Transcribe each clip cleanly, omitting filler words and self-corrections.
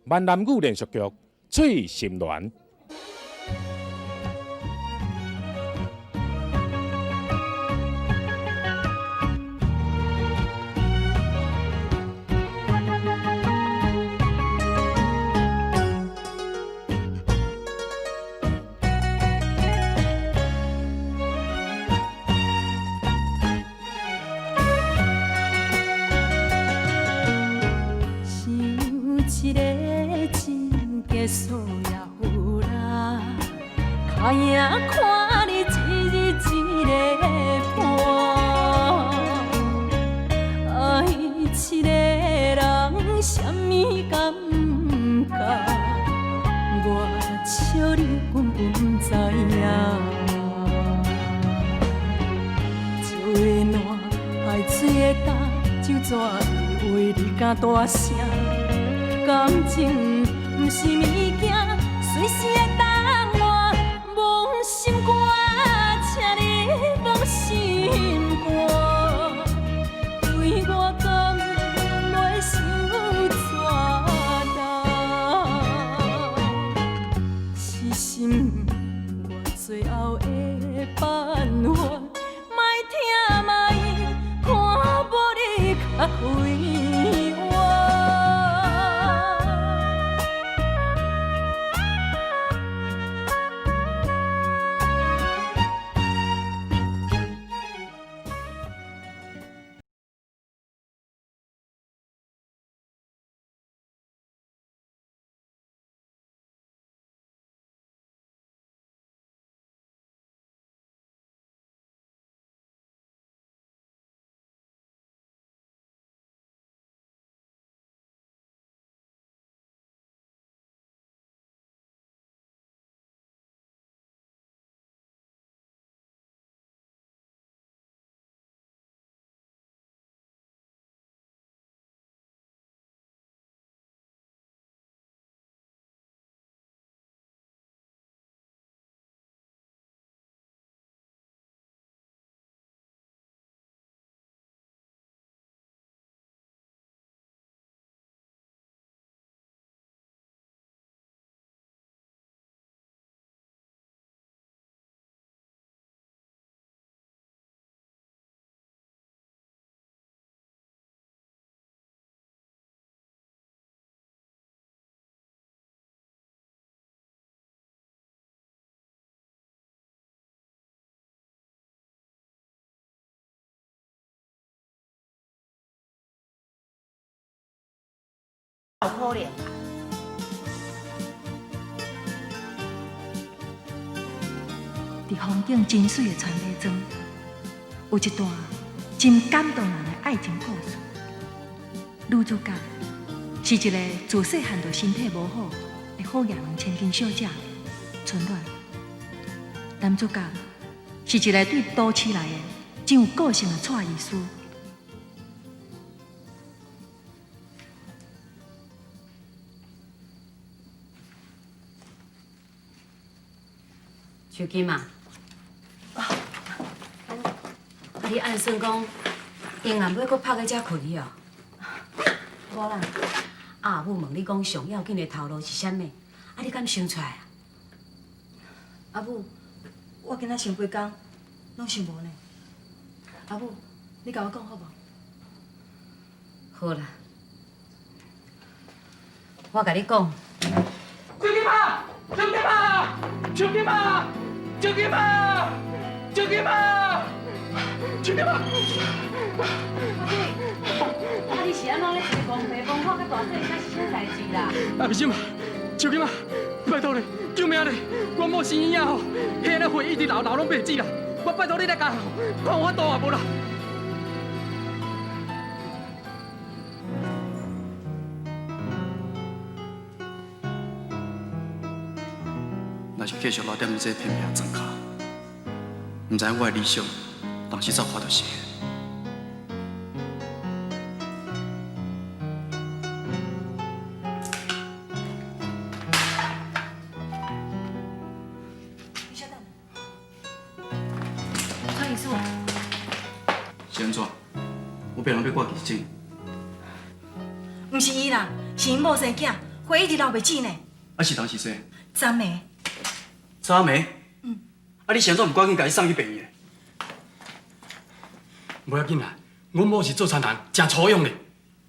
闽南语连续剧《翠心恋》。看你一日一个伴，爱一个人啥物感觉？我笑你根本不知影。石的烂，海水的干，酒怎会为你敢大声？感情不是物件，随时会当换。摸心肝，请你摸心肝，对我敢袂伤绝重？痴心我最后的办法，莫听莫看，无你较快活。有可能。伫风景真媠的川尾庄，有一段真感动人的爱情故事。女主角是一个自细汉就身体无好的好艺人千金小姐春暖，男主角是一个对都市来的真有个性的蔡医师。秋金啊，啊你按算讲，永远欲阁拍到遮困去哦？无啦。阿母问你讲上要紧的头路是啥物？啊你敢想出来啊？阿母，我今仔想规工，拢想无呢。阿母，你共我讲好无？好啦，我共你讲。秋金啊！秋金啊！秋金啊！秋金啊！秋金啊！秋金啊！啊你是按怎咧？一个戆爸戆母佮大细声是啥代志啦？阿美心啊，秋金啊，拜托你，救命咧！我某生婴仔吼，彼个血一直流流拢袂止啦！我拜托你来共看有法度啊无啦？若是继续留踮这偏僻庄跤，毋知影我的理想当时才有法度实现。你稍等，蔡医师，是按怎？有病人欲挂急诊？毋是伊啦，是𪜶某生囝，血一直流袂止呢。啊是东是西？昨暝。昨暝？嗯。啊你是按怎毋赶紧共伊送去病院？无要紧啦，阮某是做田人，诚粗勇的。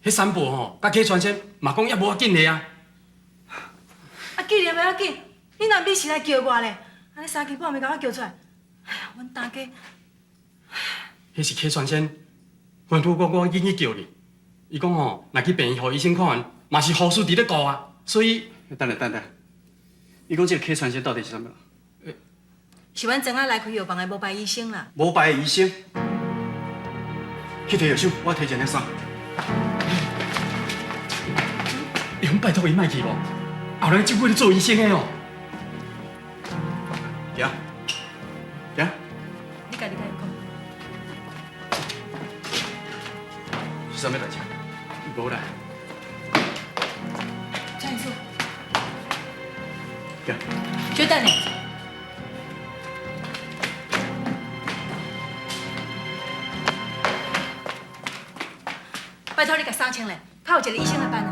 彼三宝吼，佮客传仙嘛讲也无要紧的啊。啊，既然袂要紧，你若毋是来叫我咧？按呢三更半暝共我叫出来，哎呀，阮大家。彼是客传仙吩咐我，我紧去叫你。伊讲吼，若去病院予医生看完，嘛是护士伫咧顾啊，所以。等下等下，伊讲这个客传仙到底是啥物人？是阮昨仔来开药房的无牌医生啦。无牌的医生？去提药箱，我提一件衫。欸，阮拜托伊莫去无，后来照顾咧做医生的哦。行，行。你家己共伊讲。是啥物代志？无啦。张医师。行。稍等下。拜托你共衫穿咧，较有一个医生来办啊。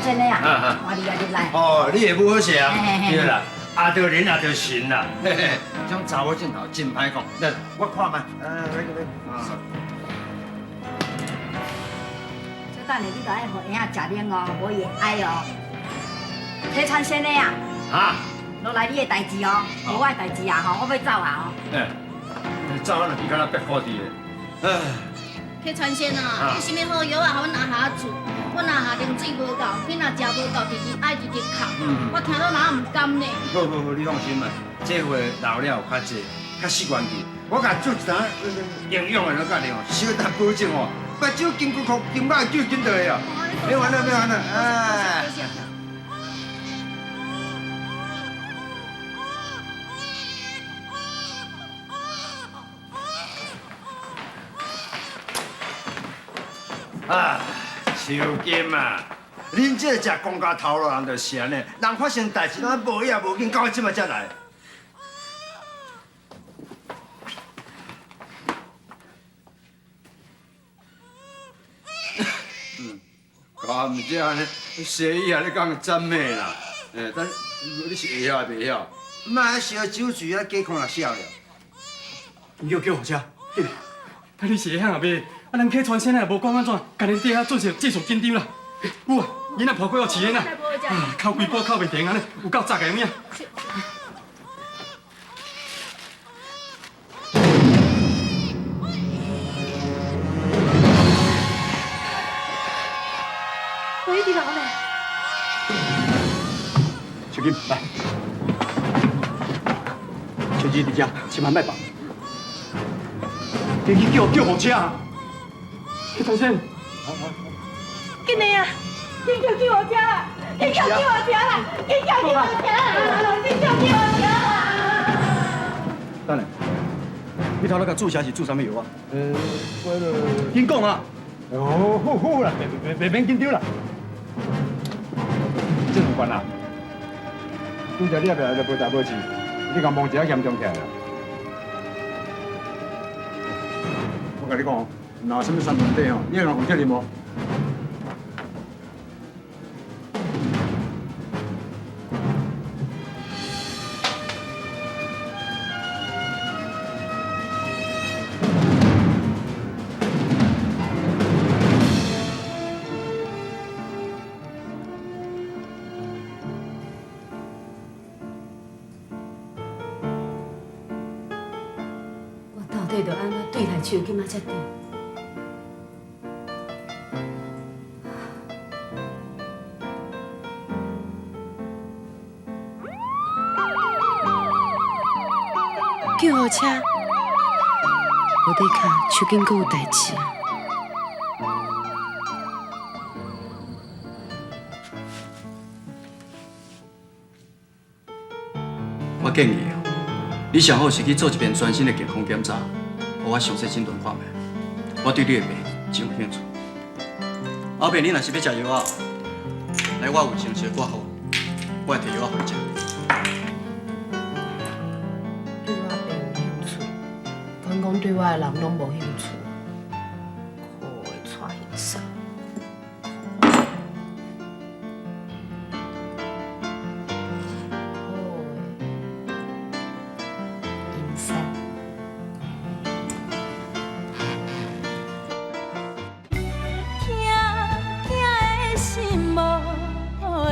真的啊，我你啊入来。哦，你下母好势啊，对啦，阿着人阿着神啦，嘿嘿，这种查某镜头真歹讲，来，我看觅，来来来，小等下你著爱予婴仔食奶哦，无伊会哀哦。体传先的啊，哈，落来你的代志哦，无我的代志啊吼，我欲走啊吼。哎，走啊，就敢若别好伫的，唉。体传先啊，有啥物好药啊，予阮阿霞煮。阮阿霞奶水无够，囡仔食无够，直直爱直直哭。我听到哪毋甘呢？好好好，你放心啦，这回老了有较济，较习惯去。我共煮一单营养的落甲你哦，小等保证哦，目睭金骨壳金肉酒紧倒的哦。免烦恼，免烦恼，哎。啊，秋金啊，恁这个食公家头路人就是按呢，人发生代志拢无影无紧，到这摆才来。嗯，敢毋是按呢，西医也咧讲赞美啦，欸，但你是会晓还袂晓？莫烧酒醉啊，加看也痟了。你叫救护车，紧！啊，你是会晓也袂？啊，人客传先也无管按怎，家己伫遐做事继续紧张啦。有啊，囡仔抱过去饲囡仔，啊，哭规晡哭袂停按呢，有够杂的有影。我一直流咧。小金来，手机伫遮，千万莫放。你去叫救护车啊！客传仙，紧的啊！紧叫救护车啦！紧叫救护车啦！紧叫救护车啦！紧叫救护车啦！等下，你头拄共注射是注啥物药啊？我就紧讲啊！哦，好好啦，袂袂袂免紧张啦。这有关啦。拄才你后壁就无代无志，你共摸一下严重起来啦。我共你讲，若有啥物三问题吼，你会负责任无？底著按怎对待手金仔才对？救护车，无底跤，手筋阁有代志啊！我建议哦，你上好是去做一遍全身的健康检查，予我详细诊断看觅。我对你的病真有兴趣。后壁你若是欲食药仔，来我卫生室挂号，我会提药仔予你食。对我病有兴趣，敢讲对我的人拢无兴趣。可恶的蔡先生！可恶的阴山。疼疼的心无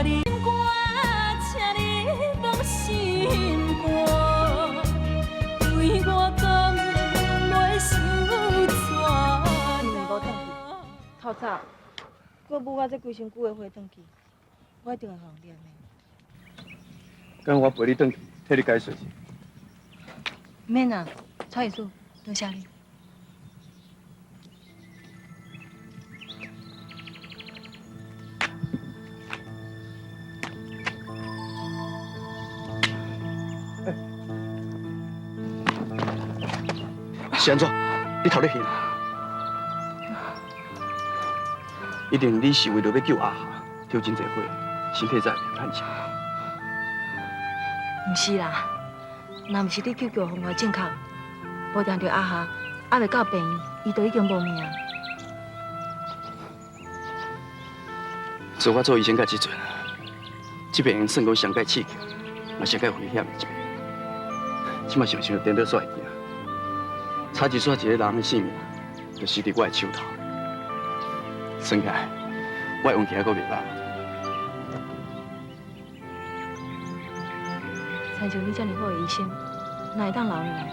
你肝，请你放心肝，对我讲袂伤绝。无转去，透早，阁舞到这规身躯的火转去，我一定会予人念的。敢我陪你转去，替你解释。免啦，蔡医师，多谢你。是按怎？你头咧眩啊？一定你是为著欲救阿霞，抽真济血，身体才会袂趁。毋是啦，若毋是你救救方法正确，无定著阿霞还袂到病院，伊就已经无命。自我做医生到这阵，这边算讲上盖刺激，嘛上盖危险的一边。这马想想颠倒煞会惊，差一煞一个人的性命，就死伫我的手头。算起来，我的运气还阁袂歹。亲像你这么好的医生，哪会当留落来？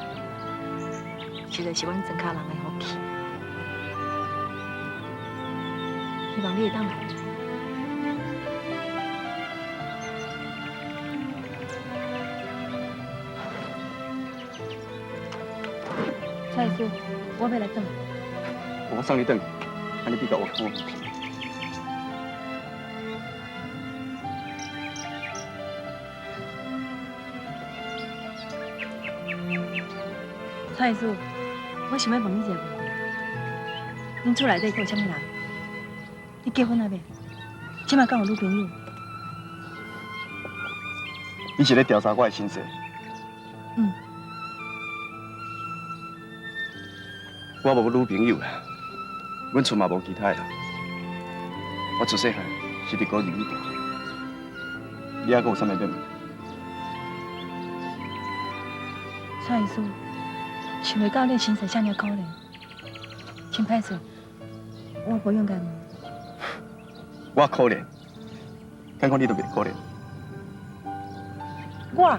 实在是阮庄跤人的福气。希望你会当来。蔡医师，我欲来转。我送你转去，按呢比较有好。蔡医师，我想欲问你一个问题：恁厝内底阁有啥物人？你结婚啊未？这马敢有女朋友？你是咧调查我的身世？嗯。我无女朋友啦，阮厝嘛无其他的人。我自细汉是伫高二大，你犹阁有啥物欲问？蔡医师，想袂到你的身世遮尔可怜，真歹势，我无勇敢问。我可怜，敢讲你都袂可怜。我？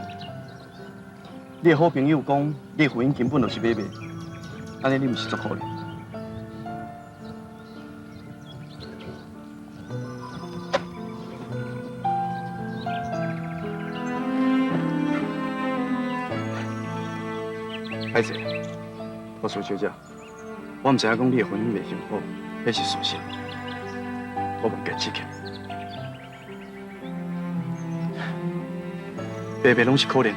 你的好朋友讲，你的婚姻根本就是买卖，按呢你毋是足可怜？歹势，我苏小姐，我毋知影讲你的婚姻袂幸福，彼是事实，我无解释。白白拢是可怜人，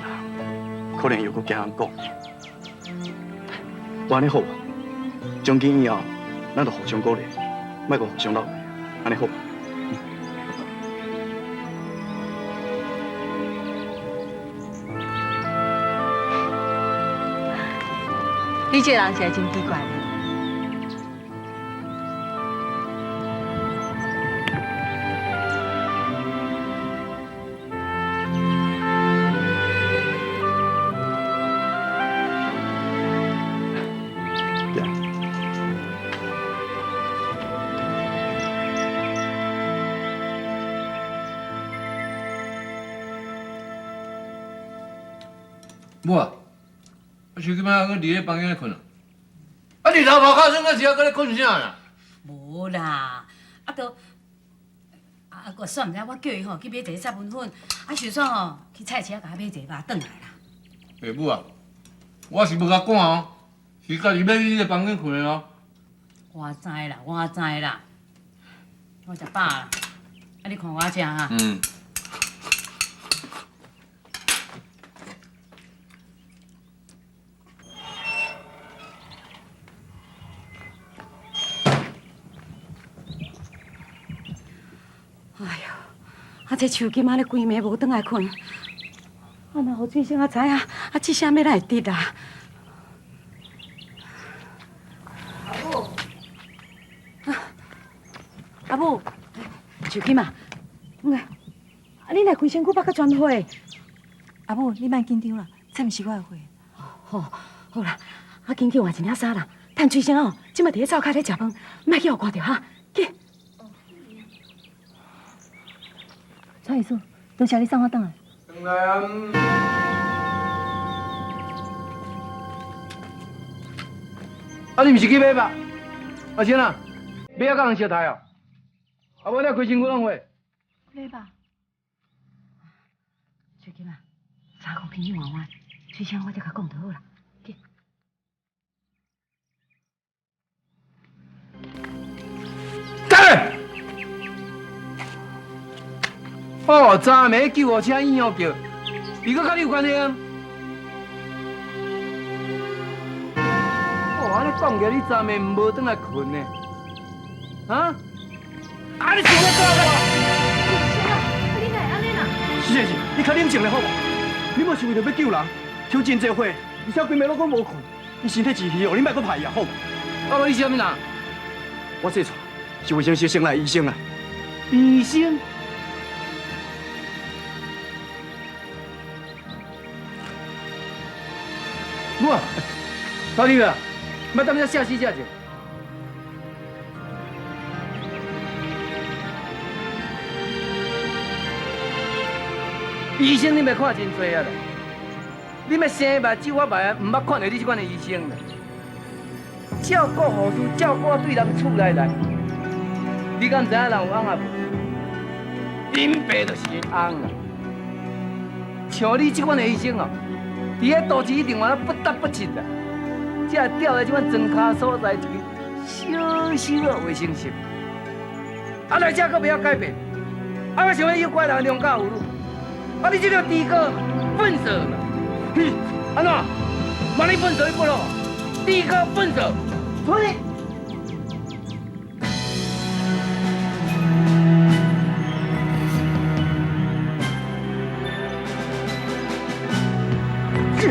可怜又阁惊人讲。我按呢好无？从今以后，咱就互相鼓励，莫阁互相闹，按呢好无？你这个人实在真奇怪。母啊，我手机摆阁伫咧房间咧睏啊？你老婆較耍到時猶閣咧睏啥啦？無啦，啊都啊，我煞毋知，我叫伊吼去買一个殺蚊粉，啊，想說吼去菜市仔共我買一個肉轉來啦。爸母啊，我是無共趕哦，是家己欲去你个房間睏的哦。我知啦，我知啦，我食飽啦，啊，你看我食哈。嗯。哎喲，啊，這手機仔咧規暝無轉來睏，啊，若予水星仔知影，啊，這聲欲哪會得啊？阿母，阿母，手機嘛，啊，你來規身軀縛甲全血。阿母，你莫緊張啦，這毋是我的血。好，好啦，啊，緊去換一領衫啦。趁水星哦，這馬佇咧灶跤咧食飯，莫去予看著哈。去。蔡醫師，多謝你送我轉來。轉來啊！啊，你毋是去買肉？阿仙啊，買啊，佮人相刣哦。啊，無你規身軀攏血。買肉。小金啊，衫褲緊去換換，水聲我才共講就好啦。去。等！哦，昨暝救護車医院叫，伊阁佮你有關係啊？哦，按呢講起來，你昨暝無轉來睏呢？啊？啊！你想欲做啥？你哪會按呢啦？徐先生，你較冷靜咧好無？你無是為著欲救人，抽真濟血，而且規暝攏講無睏，伊身體真虛弱，你莫閣拍伊啊，好無？啊，無你是啥物人？我姓蔡，是衛生室先來的醫生啊。醫生？我，老李啊，莫踮遮写死遮济。醫生，你咪看真濟啊啦！你欲生目睭，我嘛毋捌看著你這款的醫生啦。照顧護士，照顧對人厝內來，你敢知影人有翁仔無？恁爸就是𪜶翁啦。像你這款的醫生哦，佇咧都市一定嘛不得不切啦，才會調來這款莊跤所在一個小小的衛生室。啊，來這閣袂曉改變，啊，閣想欲誘拐人良家婦女。啊！你這個豬哥笨蛇嘛？哼，按怎？万你笨蛇一不咯？豬哥笨蛇，推！Yeah!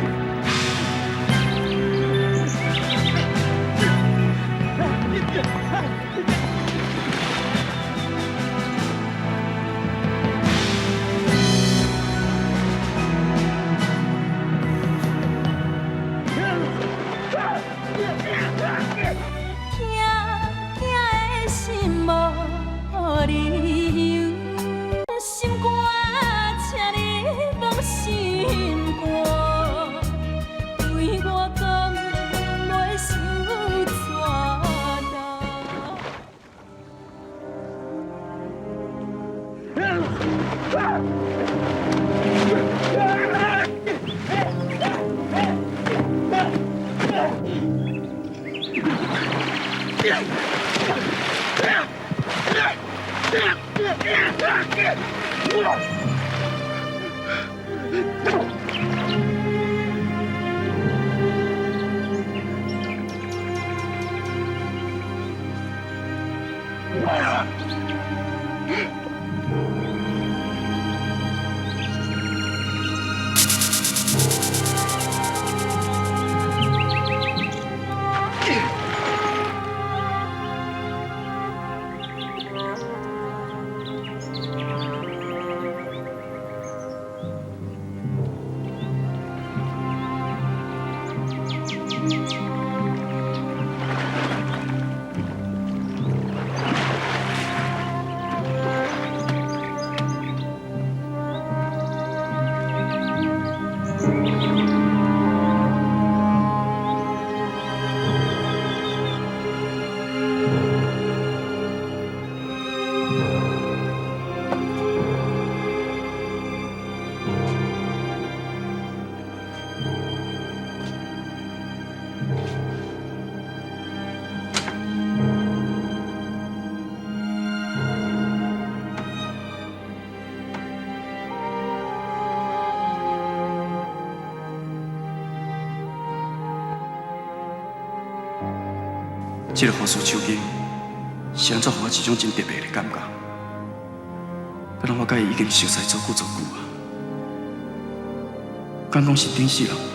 這个護士手巾是按怎予我一種真特別的感覺？敢若我佮伊已經熟似足久足久啊！敢講是頂世人。